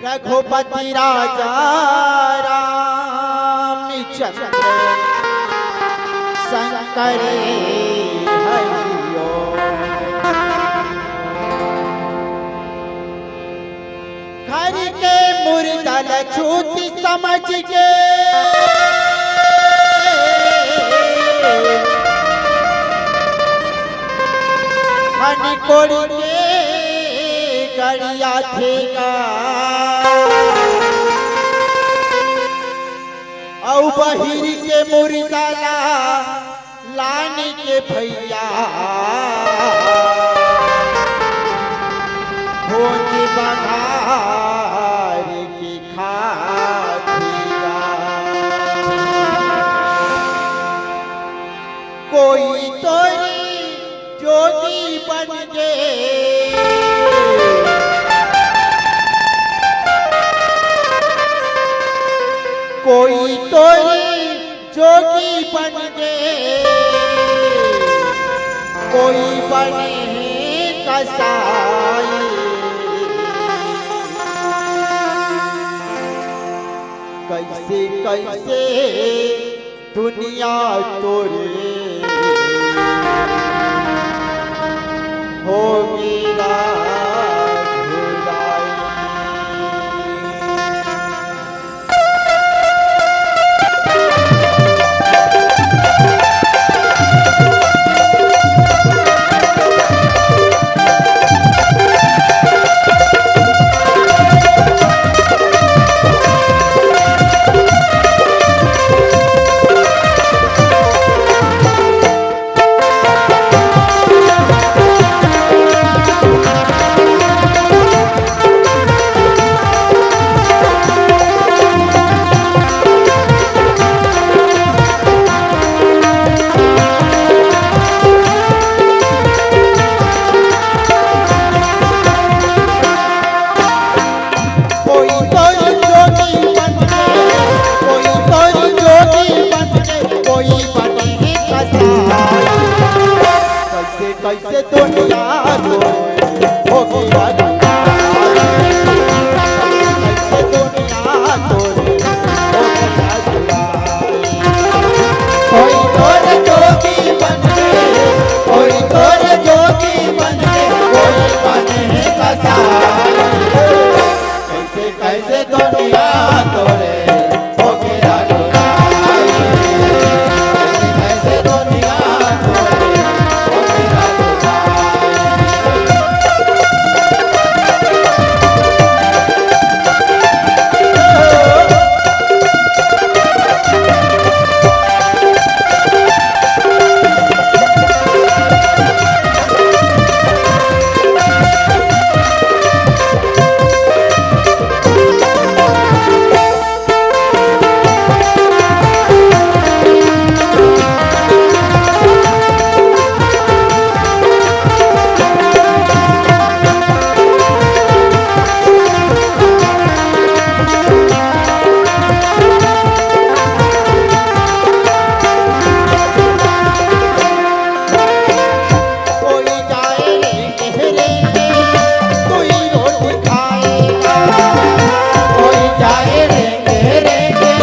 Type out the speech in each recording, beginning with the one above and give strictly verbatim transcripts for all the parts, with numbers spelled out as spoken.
रघुपति राजा रामचंद्र शंकर हरि ओम। घर के मुर्दा ल छूत समझ के हनी कोड़ी के गड़ियाथे गा। अउ बहिरी के मुर्दा ला लानी के भैया भोज बघार के खाथे गा। कोई तोरी जोगी बन गे, कोई तोरी जोगी बन गे, कोई बने हे कसाई। कैसे कैसे दुनिया तोरे होगे गा धुलाई। कोई तोरी जोगी बन के, कोई तोरी जोगी बन के, कोई बने हे कसाई। कैसे कैसे दुनिया तोरे होगे गा धुलाई। कैसे दुनिया तोरे होगे गा धुलाई। कोई तोरे जोगी बन के, कोई तोरे जोगी बन के, कोई बने हे कसाई। कैसे कैसे दुनिया तोरे होगे गा धुलाई। कैसे कैसे दुनिया तोरे होगे गा धुलाई। कोई जाए रे गहरे में, कोई रोटी खाएगा। कोई जाए रे गहरे में,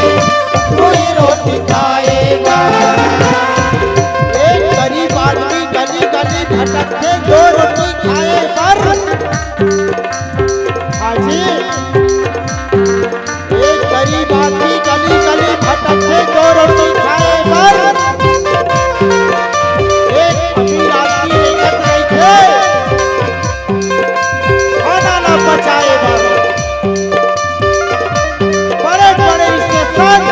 कोई रोटी खाएगा। एक गरीब आदमी गली गली भटकथे दो रोटी खाए बर। हाँ जी, एक गरीब आदमी गली गली भटकथे दो रोटी खाए बर। एक अमीर आदमी लेगत रहिथे खाना ला पचाए बर। बड़े बड़े स्टेशन,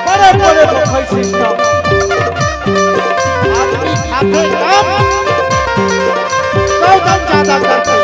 बड़े बड़े बुफे सिस्टम। आदमी खाथे कम, सौदन ज्यादा करथे।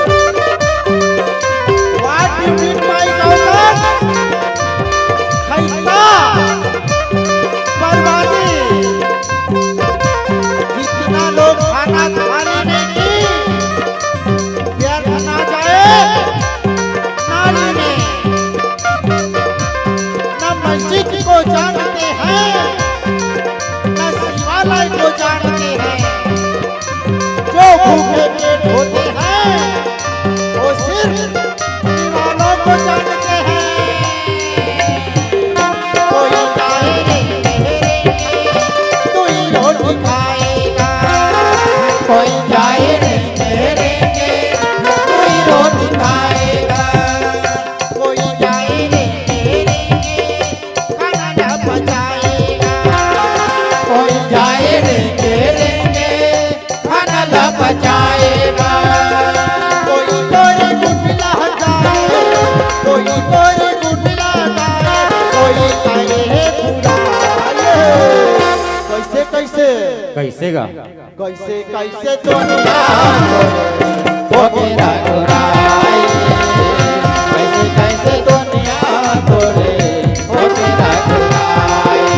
कइसे गा? कइसे कइसे दुनिया तोरे होगे रघुराई, कइसे कइसे दुनिया तोरे होगे रघुराई।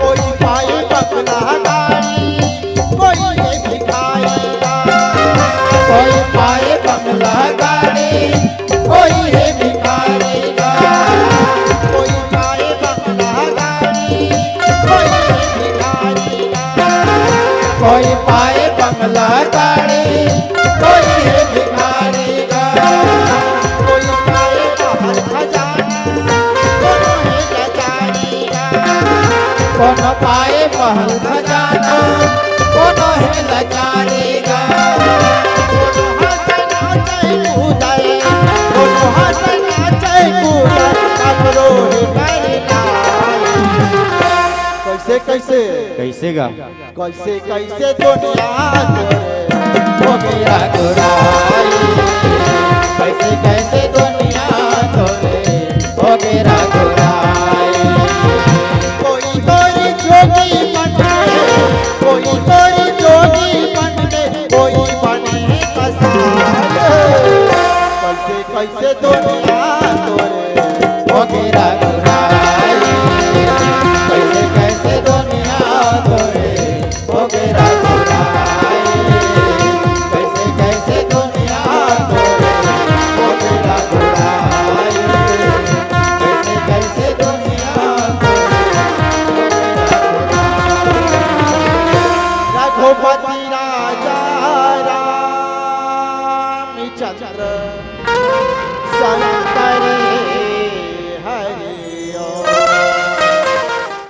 कोई पाए बंगला गाड़ी, कोई है भिखारी गा। कोई पाए बंगला गाड़ी, कोई है भिखारी गा। कोई पाए बंगला गाड़ी, कोई है भिखारी गा। कोई पाए बंगला गाड़ी, कोई है भिखारी गा। कोई पाए महल खजाना, कोनो है लाचारी गा। कोनो पाए महल खजाना, कोनो है लाचारी गा। कोनो हंसे नाचे कूदे, कोनो हंसे नाचे कूदे, ककरो है करना। कइसे कइसे? कइसे गा? कइसे कइसे दुनिया तोरे होगे रघुराई, कइसे कइसे दुनिया तोरे होगे रघुराई। कोई तोरी जोगी बन के, कोई तोरी जोगी बन के, कोई बने कसाई। कइसे कइसे दुनिया तोरे होगे रघुराई, कइसे कइसे दुनिया तोरे होगे रघुराई, कइसे कइसे दुनिया तोरे होगे रघुराई, कइसे कइसे दुनिया तोरे होगे रघुराई। रघुपति राजा रामचंद्र